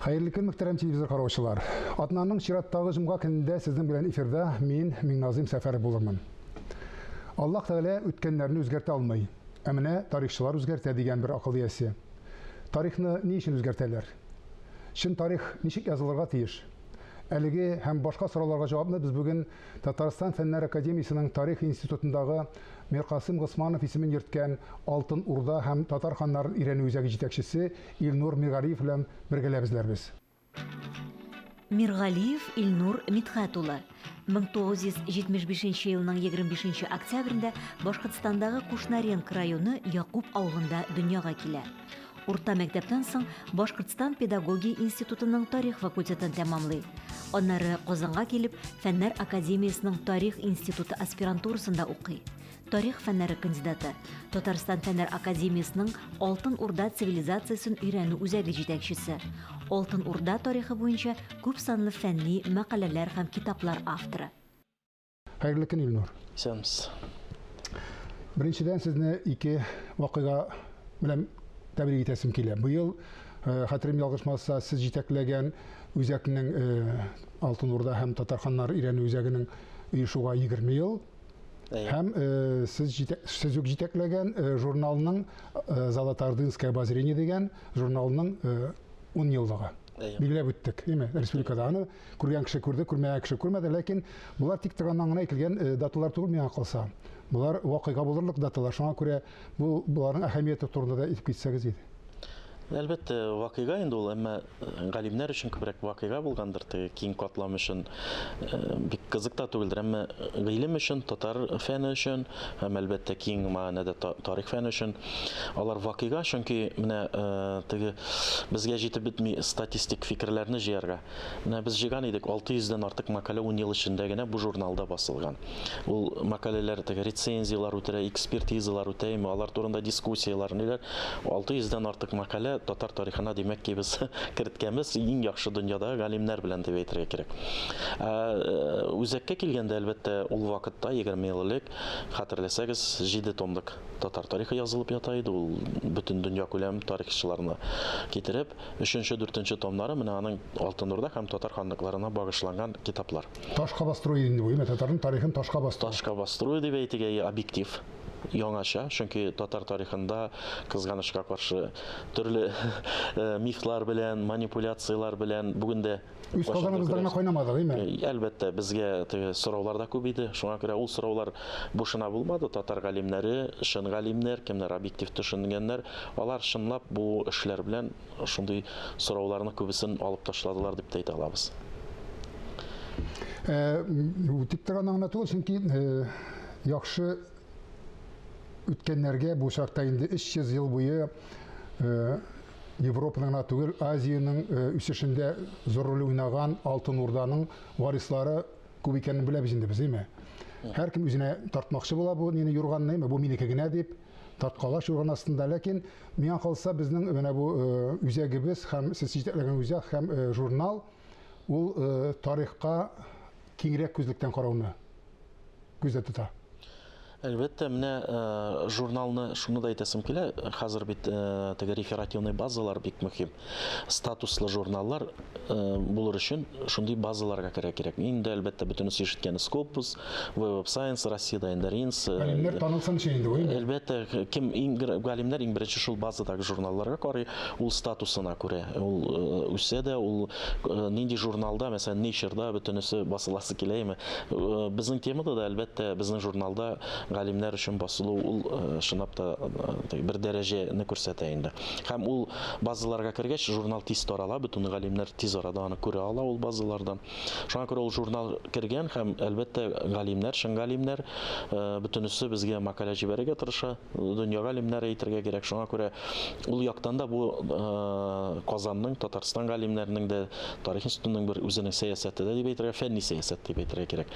Хәерле көн, мөхтәрәм телевизор караучылар. Атнаның чираттагы җомга көнендә сезнең белән эфирда мин, Миңназыйм Сәфәров булырмын. Аллаһ Тәгалә үткәннәрне үзгәртә алмый, ә менә тарихчылар үзгәртә дигән бер акыл иясе. Тарихны ни өчен үзгәртәләр? Чын тарих ничек язылырга тиеш? Әлеге һәм башка сорауларга җавапны без бүген Татарстан Фәннәр академиясенең Тарих институтындагы Миркасыйм Госманов исемен йөрткән Алтын Урда һәм татар ханнарын өйрәнү үзәге җитәкчесе Илнур Миргалиев белән бергәләп эзләрбез. Миргалиев Илнур Мидхәт улы, 1975 елның 25 нче октябрендә Башкортстандагы Кушнаренко районы Якуб авылында дөньяга килә. Урта мәктәптән соң Башкортстан педагогия институтының тарих факультетын тәмамлый. Аннары Казанга килеп, Фәннәр академиясенең тарих институты аспирантурасында укый. Тарих фәннәре кандидаты, Татарстан Фәннәр академиясенең Алтын Урда цивилизациясен өйрәнү үзәге җитәкчесе, Алтын Урда тарихы буенча күпсанлы фәнни мәкаләләр һәм китаплар авторы. Хәерле көн, Илнур. Исәнмесез. Беренчедән, сезне ике вакыйга белән тәбрик итәсем килә. Быел, э, хәтерем ялгышмаса, сез җитәкләгән үзәкнең э, Алтын Урда һәм татар ханнары өйрәнү үзәгенең оешуга 20 ел. Һәм э, сез, сез үк җитәкләгән журналның Золотоордынское обозрение дигән журналның 10 еллыгы. Билгеләп үттек, әйме, республикада аны күргән кеше күрде, күрмәгән кеше күрмәде, ләкин болар тик торганнан гына әйтелгән э, даталар түгел миңа калса. Болар вакыйга булырлык даталар. Шуңа күрә бу боларның әһәмияте турында да әйтеп китсәгез иде. Әлбәттә, вакыйга инде ул, әмма э, галимнәр өчен күбрәк вакыйга булгандыр, теге киң катлам өчен э, бик кызык та түгелдер, әмма гыйлем өчен, татар фәне өчен һәм әлбәттә киң мәгънәдә тарих фәне өчен алар вакыйга, чөнки менә теге безгә җитеп бетми статистик фикерләрне җыярга. Менә без җыйган идек, 600 дән артык мәкалә ун ел эчендә генә бу журналда басылган. Ул мәкаләләр теге рецензияләр үтерә, экспертизалар үтә, име, алар турында дискуссияләр, ниләр. 600 дән артык мәкалә татар тарихына, димәк ки, без керткәнбез, иң яхшы дөньядагы галимнәр белән дип әйтергә кирәк. Ә э, үзәккә килгәндә, әлбәттә, ул вакытта, 20 ел элек, хәтерләсәгез, 7 томлык татар тарихы язылып ята иде, ул бөтен дөнья күләм тарихчыларны китереп, Өченче, дүртенче томнары менә аның Алтын Урда һәм татар ханлыкларына багышланган китаплар. Ташка бастыру иде инде бу, әйме? Татарның тарихын ташка бастыру. Ташка бастыру дип әйтик, әйе, объектив, яңача, чөнки татар тарихында, кызганычка каршы, төрле мифлар белән, манипуляцияләр белән бүген дә Үз казаныбызда гына кайнамадык, әйме? Әлбәттә, безгә теге сораулар да күп иде. Шуңа күрә ул сораулар бушына булмады. Татар галимнәре, чын галимнәр, кемнәр объектив төшенгәннәр, алар чынлап бу эшләр белән шундый сорауларны күбесен алып ташладылар дип тә әйтә алабыз. Тик торганнан гына түгел, чөнки яхшы үткәннәргә бу чакта инде 300 ел буе Европаның гына түгел, Азиянең э, үсешендә зур роль уйнаган Алтын Урданың варислары күп икәнен беләбез инде без, әйме? Һәркем үзенә тартмакчы була бу мине юрганны, әйме? Бу минеке генә дип тарткалаш юрган астында. Ләкин миңа калса, безнең менә бу э, үзәгебез һәм сез җитәкләгән үзәк һәм э, журнал ул тарихка киңрәк күзлектән карауны күздә тота. Әлбәттә, менә э, журналны шуны да әйтәсем килә, хәзер бит э, теге реферативный базалар бик мөһим. Статуслы журналлар э, булыр өчен шундый базаларга керергә кирәк. Инде әлбәттә бөтенесе ишеткән Scopus, Web of Science, Россиядә инде RINS. Галимнәр танылсын өчен инде бу, инде. Әлбәттә, кем иң галимнәр иң беренче шул базадагы журналларга карый, ул статусына күрә. Ул үсә дә, ул нинди журналда, мәсәлән, Nature'да бөтенесе басыласы килә, әйме? Э, безнең темада да, әлбәттә, безнең журналда галимнәр өчен басылу ул э, чынлап та э, бер дәрәҗәне күрсәтә инде. Һәм ул базаларга кергәч, журнал тиз тарала, бөтен галимнәр тиз арада аны күрә ала ул базалардан. Шуңа күрә ул журнал кергән һәм, әлбәттә, галимнәр, чын галимнәр, бөтенесе безгә мәкалә җибәрергә тырыша. Дөнья галимнәре әйтергә кирәк. Шуңа күрә ул яктан да бу Казанның, Татарстан галимнәренең дә, Тарих институтының бер үзенең сәясәте дә дип әйтергә, фәнни сәясәт дип әйтергә кирәк.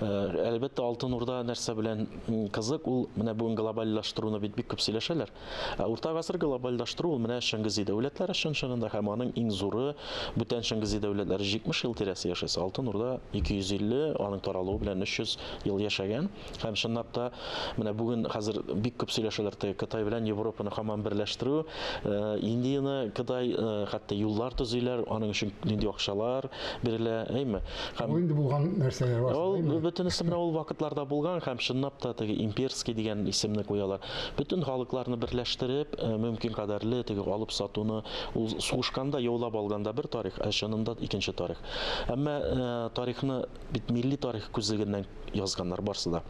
Әлбәттә, Алтын Урда нәрсә белән кызык, ул менә бүген глобальлаштыруны бит бик күп сөйләшәләр. Ә урта гасыр глобальлаштыру ул менә Шыңгызи дәүләтләре чын-чынында һәм аның иң зуры бүтән Шыңгызи дәүләтләре 70 ел тирәсе яшәсә, Алтын Урда 250, аның таралуы белән 300 ел яшәгән. Һәм чынлап та менә бүген хәзер бик күп сөйләшәләр теге Кытай белән Европаны һаман берләштерү, э, Индияне Кытай э, хәтта юллар төзиләр, аның өчен нинди акчалар бирелә, әйме? Һәм Ул инде булган нәрсәләр бар. Ул бөтенесе менә ул вакытларда булган һәм чынлап та теге имперский дигән исемне куялар. Бөтен халыкларны берләштереп, э, мөмкин кадәрле теге алып сатуны ул сугышканда яулап алганда бер тарих, ә чынында икенче тарих. Әмма э, тарихны бит милли тарих күзлегеннән язганнар барсы да.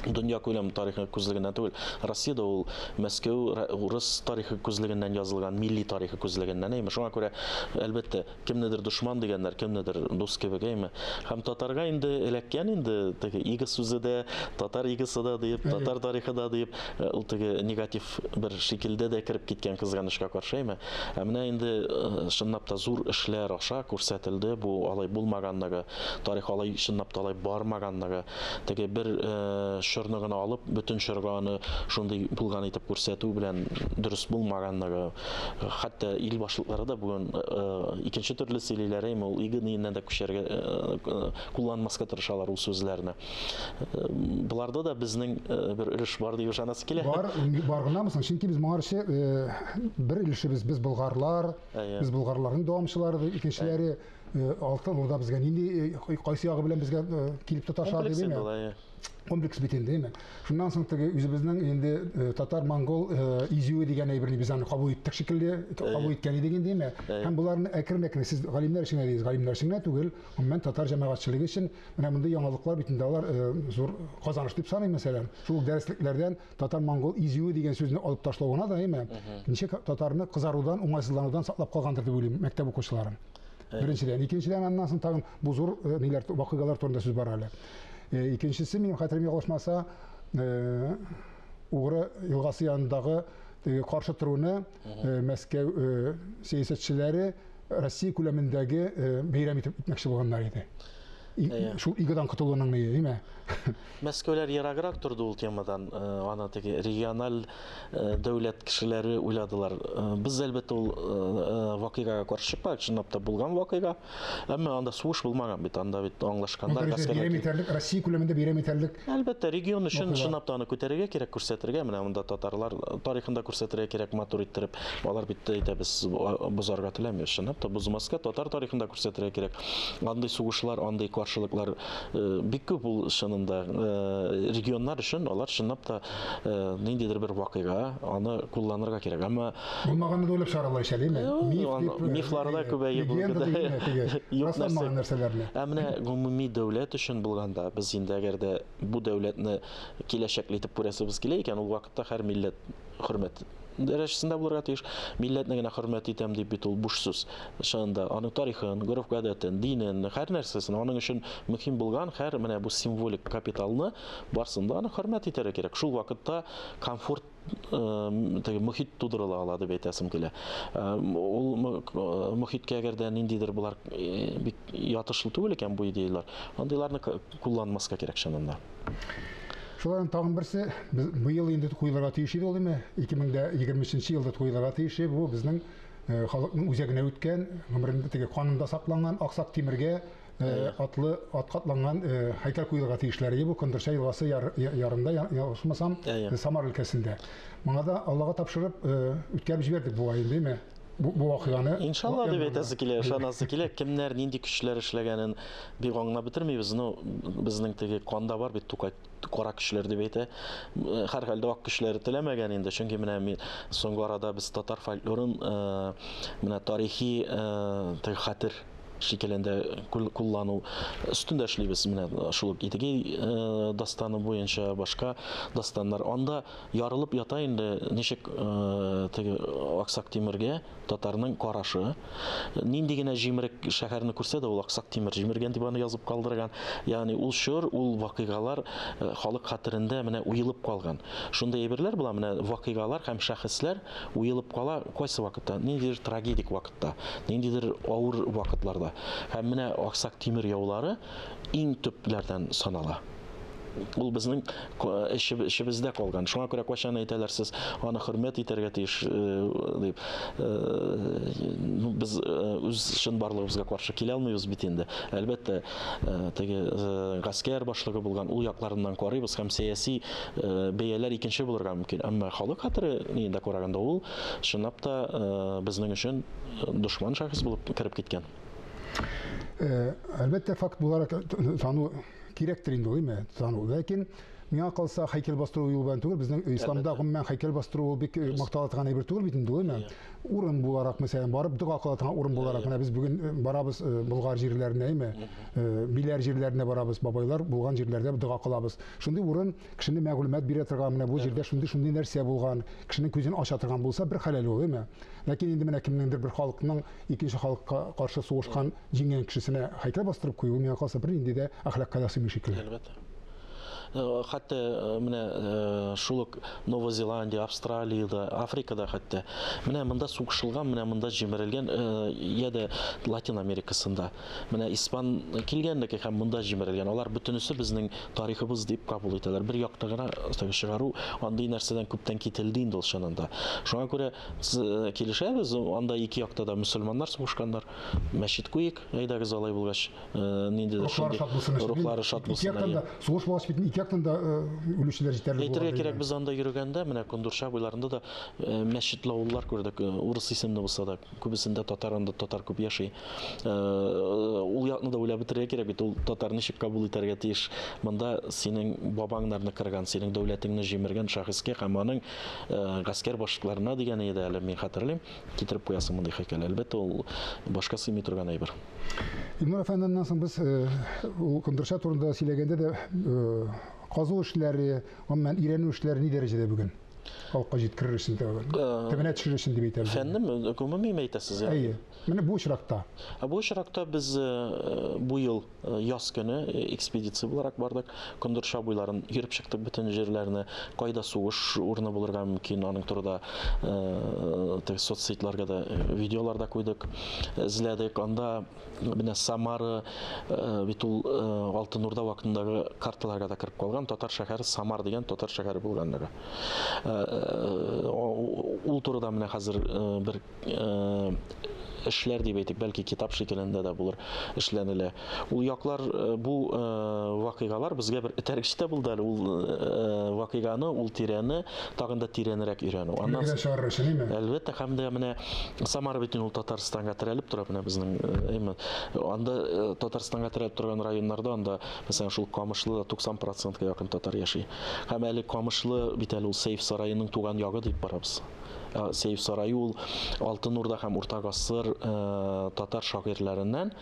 Дөнья күләм тарихы күзлегеннән түгел. Россиядә ул Мәскәү урыс тарихы күзлегеннән язылган, милли тарихы күзлегеннән, әйме. Шуңа күрә, әлбәттә, Кемнедер дошман дигәннәр, кемнедер дус кебек, әйме? Һәм татарга инде эләккән инде теге иго сүзе дә, татар игосы да диеп, татар тарихы да диеп, э, ул теге негатив бер шикелдә дә кереп киткән кызганычка каршы, әйме? Ә менә инде э, чынлап та зур эшләр аша күрсәтелде бу алай булмаганлыгы, тарих алай чынлап та алай бармаганлыгы. Теге бер э, чорны гына алып, бөтен чорга аны шундый булган итеп күрсәтү белән дөрес булмаганлыгы. Хәтта ил башлыклары да бүген икенче төрле сөйлиләр, әйме, ул иго ниеннән дә күчәргә кулланмаска тырышалар ул сүзләрне. Боларда да безнең бер өлеш бар дип ышанасы килә. Бар, бар гынамы соң? Чөнки без моңарчы бер өлешебез без болгарлар, без болгарларның дәвамчылары, икенчеләре Алтын Урда безгә нинди кайсы ягы белән безгә килеп тоташа дип, әйме? Комплекс бит инде, әйме? Шуннан соң теге үзебезнең инде э, татар-монгол э, изүе дигән әйберне без аны кабул иттек шикелле, кабул иткән идек инде, әйме? Һәм боларны әкрен-әкрен сез галимнәр өчен генә дигез, галимнәр өчен генә түгел, гомумән татар җәмәгатьчелеге өчен менә мондый яңалыклар бит инде алар э, зур казаныш дип саныйм, мәсәлән. Шул дәреслекләрдән татар-монгол изүе дигән сүзне алып ташлау гына да, әйме? Ничек татарны кызарудан, уңайсызланудан саклап калгандыр дип уйлыйм мәктәп укучыларын. Беренчедән, икенчедән, аннан соң тагын бу зур ниләр, вакыйгалар турында сүз бара әле. Э, икенчесе, минем хәтерем ялгышмаса, э, Угры елгасы янындагы теге каршы торуны э, Мәскәү сәясәтчеләре Россия күләмендәге бәйрәм итеп үтмәкче булганнар иде. Шул игодан котылуның ни, димә? Мәскәүләр ераграк торды ул темадан. Аны теге региональ дәүләт кешеләре уйладылар. Без әлбәттә ул вакыйгага каршы чыкмадык, чынлап та булган вакыйга. Әмма анда сугыш булмаган бит, анда бит аңлашканнар, гаскәрләр. Бәйрәм итәрлек, Россия күләмендә бәйрәм итәрлек. Әлбәттә, регион өчен чынлап та аны күтәрергә кирәк, күрсәтергә. Менә монда татарлар тарихын да күрсәтергә кирәк, матур иттереп. Алар бит әйтә, без бозарга теләмибез. Чынлап та бозмаска, татар тарихын да күрсәтергә кирәк. Андый сугышлар, андый каршылыклар э, бик күп ул чынында э, регионнар өчен алар чынлап та э, ниндидер бер вакыйга, аны кулланырга кирәк. Әмма Булмаганны да уйлап чыгаралар ич әле, Миф дип, мифлары да күбәеп легенда теге. Расланмаган нәрсәләрне. Ә менә гомуми дәүләт өчен булганда, без инде әгәр дә бу дәүләтне киләчәкле итеп күрәсебез килә икән, ул вакытта һәр милләт хөрмәт дәрәҗәсендә булырга тиеш. Милләтне генә хөрмәт итәм дип бит ул буш сүз. Чынында аның тарихын, гореф-гадәтен, динен, һәр нәрсәсен, аның өчен мөһим булган һәр менә бу символик капиталны барсын да аны хөрмәт итәргә кирәк. Шул вакытта комфорт теге мохит тудырыла ала дип әйтәсем килә. Ул мохиткә әгәр дә ниндидер болар бик ятышлы түгел икән бу идеяләр, андыйларны кулланмаска кирәк чынында. Шуларның тагын берсе, без быел инде куелырга тиеш иде ул име, 2023 елда куелырга тиеш иде. Бу безнең халыкның үзәгенә үткән, гомерендә теге канында сакланган Аксак Тимергә Э, атлы атка атланган э, һәйкәл куелырга тиешләр иде бу Кондырча елгасы ярында, ялгышмасам, Самар өлкәсендә. Моңа да Аллага тапшырып э, үткәреп җибәрдек бугай инде, әйме? Бу, бу вакыйганы. Иншалла дип әйтәсе килә, ышанасы килә. Кемнәр нинди көчләр эшләгәнен бик аңлап бетермибез. Но безнең теге канда бар бит Тукай кара көчләр дип әйтә. Һәрхәлдә ак көчләре теләмәгән инде, чөнки менә мин соңгы арада без татар фольклорын менә тарихи теге хәтер шикелендә куллану өстендә эшлибез. Менә шул ук Идегей э, дастаны буенча башка дастаннар. Анда ярылып ята инде ничек э, теге Аксак Тимергә татарның карашы. Нинди генә җимерек шәһәрне күрсә дә, ул Аксак Тимер җимергән дип аны язып калдырган. Ягъни ул чор, ул вакыйгалар э, халык хәтерендә менә уелып калган. Шундый әйберләр була, менә вакыйгалар һәм шәхесләр уелып кала кайсы вакытта? Ниндидер трагедик вакытта. Та, ниндидер авыр вакытларда. Һәм менә Аксак Тимер яулары иң төпләрдән санала. Ул безнең эчебездә калган. Шуңа күрә кайчан әйтәләр, сез аны хөрмәт итәргә тиеш дип. Ну, без үз чынбарлыгыбызга каршы килә алмыйбыз бит инде. Әлбәттә, теге гаскәр башлыгы булган ул якларыннан карыйбыз һәм сәяси бәяләр икенче булырга мөмкин. Әмма халык хәтере нидә караганда ул чынлап та безнең өчен дошман шәхес булып кереп киткән. Әлбәттә, факт буларак тану кирәктер инде ул, әйме? Тану. Ләкин миңа калса, һәйкәл бастыру юлы белән түгел, безнең исламда гомумән һәйкәл бастыру ул бик мактала торган әйбер түгел бит инде ул, әйме? Урын буларак, мәсәлән, барып дога кыла торган урын буларак, менә без бүген барабыз Болгар җирләренә, әйме? Биләр җирләренә барабыз, бабайлар булган җирләрдә дога кылабыз. Шундый урын кешене мәгълүмат бирә торган, менә бу җирдә шундый-шундый нәрсә булган, кешенең күзен ача торган булса, бер хәләл ул, әйме? Ләкин инде менә кемнеңдер бер халыкның икенче халыкка каршы сугышкан җиңгән кешесенә һәйкәл бастырып кую, миңа калса, бернинди дә әхлакка да сыймый шикелле. Әлбәттә. Хәтта менә шул ук Новая Зеландия, Австралиядә, Африкада хәтта менә монда сугышылган, менә монда җимерелгән, я да Латин Америкасында. Менә испан килгәннеке һәм монда җимерелгән. Алар бөтенесе безнең тарихыбыз дип кабул итәләр. Бер якны гына чыгару андый нәрсәдән күптән кителде инде ул чынында. Шуңа күрә килешәбез, анда ике якта да мөселманнар сугышканнар. Мәчет куйыйк, әйдәгез алай булгач, ниндидер шундый рухлары шат булсын. Ике яктан да сугыш булгач бит ике яктан да үлүчеләр җитәрлек. Әйтергә кирәк, без анда йөргәндә, менә Кондурча буйларында да мәчетле авыллар күрдек, урыс исемле булса да, күбесендә татар, анда татар күп яши. Ул якны да уйлап бетерергә кирәк бит, ул татар ничек кабул итәргә тиеш? Монда синең бабаңнарны кырган, синең дәүләтеңне җимергән шәхескә һәм аның гаскәр башлыкларына дигән иде әле, мин хәтерлим, китереп куясың мондый һәйкәл. Әлбәттә, ул башка сыймый торган әйбер. Илнур әфәнде, аннан соң без ул Кондырча турында сөйләгәндә дә казу эшләре, гомумән өйрәнү эшләре ни дәрәҗәдә бүген? Халыкка җиткерер өчен, төбенә төшерер өчен дип әйтәбез. Фәннеме, гомуми әйтәсез? Әйе. Менә бу очракта. Ә бу очракта без бу ел яз көне экспедиция буларак бардык. Кондырча буйларын йөреп чыктык бөтен җирләрне. Кайда сугыш урыны булырга мөмкин, аның турында теге соцсетьләргә дә видеолар да куйдык, эзләдек. Анда менә Самара бит ул Алтын Урда вакытындагы карталарга да кереп калган татар шәһәре Самар дигән татар шәһәре булганлыгы. Ул турыда менә хәзер бер эшләр дип әйтик, бәлки китап шикелендә дә булыр, эшләнелә. Ул яклар бу вакыйгалар безгә бер этәргеч тә булды әле, ул вакыйганы, ул тирәне тагын да тирәнрәк өйрәнү. Аннан чыгарыр өчен, әйме? Әлбәттә, һәм дә менә Самара бит ул Татарстанга терәлеп тора, менә безнең, әйме. Анда Татарстанга терәлеп торган районнарда анда, мәсәлән, шул Камышлыда 90 процентка якын татар яши. Һәм әле Камышлы бит әле ул Сәйф сараеның туган ягы дип барабыз. Сәйф сарае ул Алтын Урда һәм Урта гасыр татар шагыйрьләреннән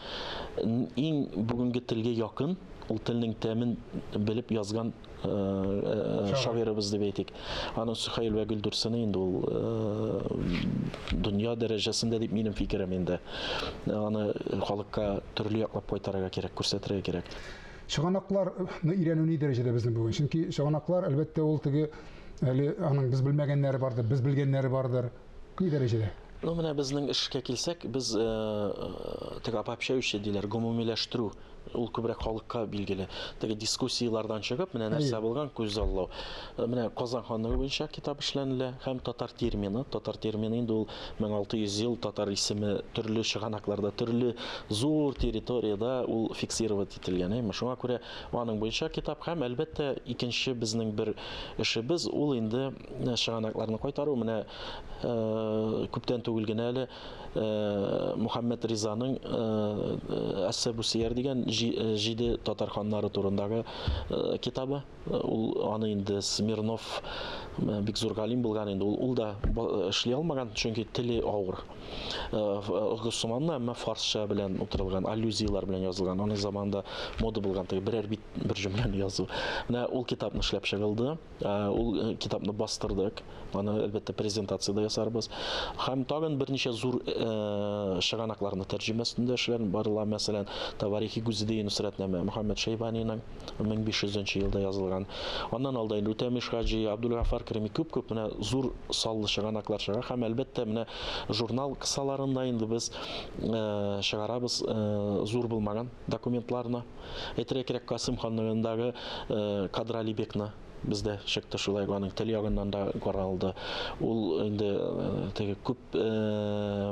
иң бүгенге телгә якын, ул телнең тәмен белеп язган шагыйребез дип әйтик. Аның Сөхәйл вә Гөлдурсыны инде ул дөнья дәрәҗәсендә дип минем фикерем инде. Аны халыкка төрле яклап кайтарырга кирәк, күрсәтергә кирәк. Чыганакларны өйрәнү ни дәрәҗәдә безнең бүген? Чөнки чыганаклар, әлбәттә, ул теге әле аның без белмәгәннәре бардыр, без белгәннәре бардыр. Ни дәрәҗәдә? Ну, менә безнең эшкә килсәк, без теге обобщающий диләр, гомумиләштерү, ул күбрәк халыкка билгеле. Теге дискуссияләрдән чыгып, менә нәрсә булган, күзаллау. Менә Казан ханлыгы буенча китап эшләнелә һәм татар термины, татар термины инде ул 1600 ел татар исеме төрле чыганакларда, төрле зур территориядә ул фиксировать ителгән. Әйме, шуңа күрә аның буенча китап һәм, әлбәттә, икенче безнең бер эшебез ул инде чыганакларны кайтару. Менә күптән түгел генә әле Мөхәммәд Ризаның Әс-Сәбусияр дигән җиде татар ханнары турындагы китабы. Ул аны инде Смирнов бик зур галим булган инде, ул да эшли алмаган, чөнки теле авыр. Госманны, әмма фарсча белән утырылган, аллюзияләр белән язылган. Аның заманында мода булган теге берәр бит бер җөмләне язу. Менә ул китапны эшләп чыгылды. Ул китапны бастырдык. Аны, әлбәттә, презентация дә ясарбыз. Һәм тагын берничә зур чыганакларны тәрҗемә өстендә эшләр барыла. Мәсәлән, Таварихи Гүзиде Гүзидәи Нусрәтнамә Мөхәммәд Шәйбаниның 1500 нче елда язылган. Аннан алда инде Үтәмеш Хаҗи, Абдулгафар Кереми күп-күп менә зур саллы чыганаклар чыга һәм әлбәттә менә журнал кысаларында инде без чыгарабыз зур булмаган документларны. Әйтергә кирәк, Касыйм ханлыгындагы Кадралибекны бездә чыкты шулай аның тел ягыннан да каралды. Ул инде теге күп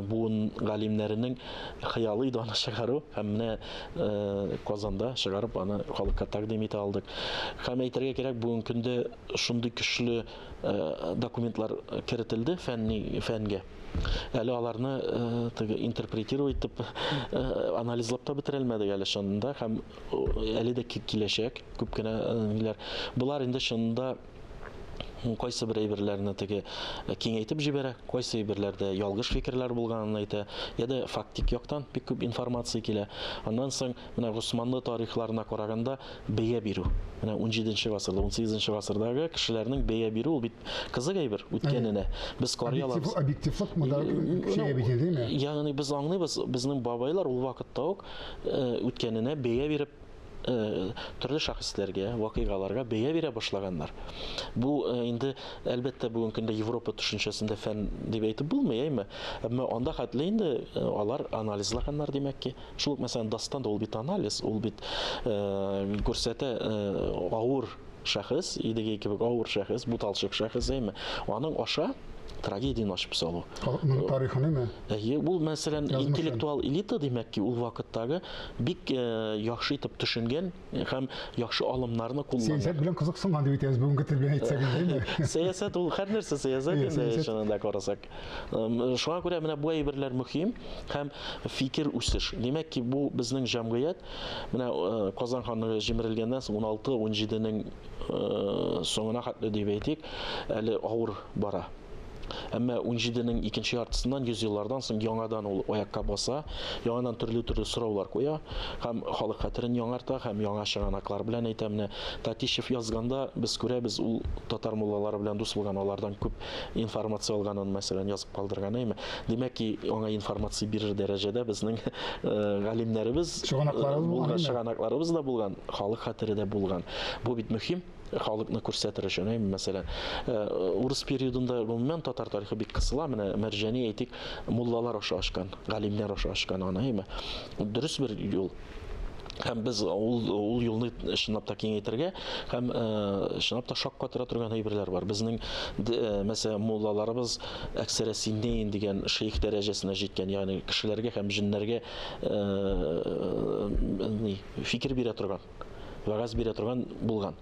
буын галимнәренең хыялы иде аны чыгару һәм менә Казанда чыгарып аны халыкка тәкъдим итә алдык. Һәм әйтергә кирәк, бүгенге көндә шундый көчле документлар керетелде фәнни фәнгә. Әле аларны теге интерпретировать итеп анализлап та бетерәлмәдек әле чынында һәм әле дә киләчәк күп кенә ниләр. Болар инде чынында кайсы бер әйберләрне теге киңәйтеп җибәрә, кайсы әйберләрдә ялгыш фикерләр булганын әйтә, я да фактик яктан бик күп информация килә. Аннан соң менә Госманлы тарихларына караганда бәя бирү. Менә 17 гасырда, 18 гасырдагы кешеләрнең бәя бирү ул бит кызык әйбер үткәненә. Без карый алабыз. Объективлык монда көчәя бит инде, димме? Ягъни без аңлыйбыз, безнең бабайлар ул вакытта ук үткәненә бәя биреп төрле шәхесләргә, вакыйгаларга бәя бирә башлаганнар. Бу инде, әлбәттә, бүгенге көндә Европа төшенчәсендә фән дип әйтеп булмый, әйме? Әмма анда хәтле инде алар анализлаганнар, димәк ки. Шул ук, мәсәлән, дастан да ул бит анализ, ул бит күрсәтә авыр шәхес, Идегәй кебек авыр шәхес, буталчык шәхес, әйме? Аның аша трагедияне ачып салу. Халыкның тарихын, әйме? Әйе, ул, мәсәлән, интеллектуал элита, димәк ки, ул вакыттагы бик яхшы итеп төшенгән һәм яхшы алымнарны кулланган. Сәясәт белән кызыксынган дип әйтәбез бүгенге тел белән әйтсәк инде, әйме? Сәясәт ул һәр нәрсә сәясәт инде, чынында карасак. Шуңа күрә менә бу әйберләр мөһим һәм фикер үсеш. Димәк ки, бу безнең җәмгыять, менә Казан ханлыгы җимерелгәннән соң 16-17-нең соңына хәтле дип әйтик, әле авыр бара. Әмма унҗиденең икенче яртысыннан, 100 еллардан соң яңадан ул аякка баса, яңадан төрле-төрле сораулар куя һәм халык хәтерен яңарта һәм яңа чыганаклар белән әйтә. Менә Татищев язганда без күрәбез, ул татар муллалары белән дус булган, алардан күп информация алганын, мәсәлән, язып калдырган, әйме? Димәк ки, аңа информация бирер дәрәҗәдә безнең галимнәребез Чыганакларыбыз булган, әйме? Чыганакларыбыз да булган, халык хәтере дә булган. Бу бит мөһим. Халыкны күрсәтер өчен, әйме, мәсәлән, урыс периодында гомумән татар тарихы бик кысыла, менә Мәрҗани, әйтик, муллалар аша ачкан, галимнәр аша ачкан аны, әйме. Дөрес бер юл. Һәм без ул, ул юлны чынлап та киңәйтергә һәм чынлап та шаккатыра торган әйберләр бар. Безнең, мәсәлән, муллаларыбыз әксәрә синнейн дигән шейх дәрәҗәсенә җиткән, ягъни кешеләргә һәм җеннәргә фикер бирә торган. Вәгазь бирә торган булган.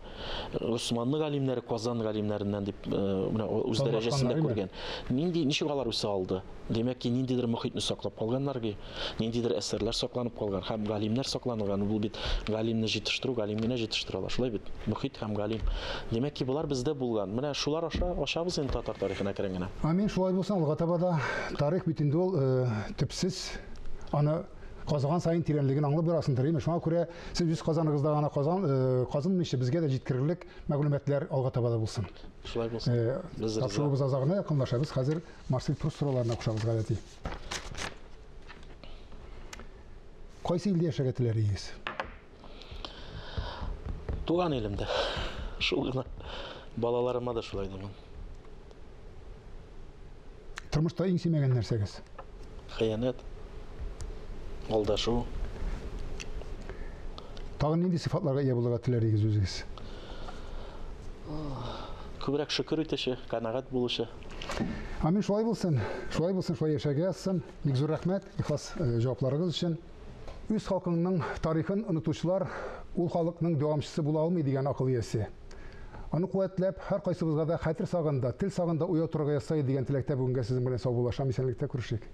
Госманлы галимнәре Казан галимнәреннән дип э, менә үз дәрәҗәсендә күргән. Нинди ничек алар үсә алды? Димәк ки, ниндидер мохитне саклап калганнар ки, ниндидер әсәрләр сакланып калган һәм галимнәр сакланылган. Бу бит галимне җитештерү, галим генә җитештерә ала. Шулай бит? Мохит һәм галим. Димәк ки, болар бездә булган. Менә шулар аша ачабыз инде татар тарихын әкрен генә. Амин, шулай булсын, алга таба да тарих бит инде ул э, төпсез. Аны казыган саен тирәнлеген аңлап барасыңдыр, әйме? Шуңа күрә сез үз казаныгызда гына казан, э, казынмыйча безгә дә җиткерерлек мәгълүматлар алга таба да булсын. Шулай булсын. Э, Без риза. Тапшыруыбыз азагына якынлашабыз. Хәзер Марсель Пруст сорауларына кушабыз гадәти. Кайсы илдә яшәргә теләр идегез? Туган илемдә. Шул гына. Балаларыма да шулай димен. Тормышта иң сөймәгән нәрсәгез? Хыянәт, алдашу. Тагын нинди сыйфатларга ия булырга теләр идегез үзегез? Күбрәк шөкер итүче, канәгать булучы. Амин, шулай булсын. Шулай булсын, шулай яшәргә язсын. Бик зур рәхмәт ихлас э, җавапларыгыз өчен. Үз халкыңның тарихын онытучылар ул халыкның дәвамчысы була алмый дигән акыл иясе. Аны куәтләп, һәркайсыбызга да хәтер сагында, тел сагында уяу торырга язса иде дигән теләктә бүгенгә сезнең белән саубуллашам, исәнлектә күрешик.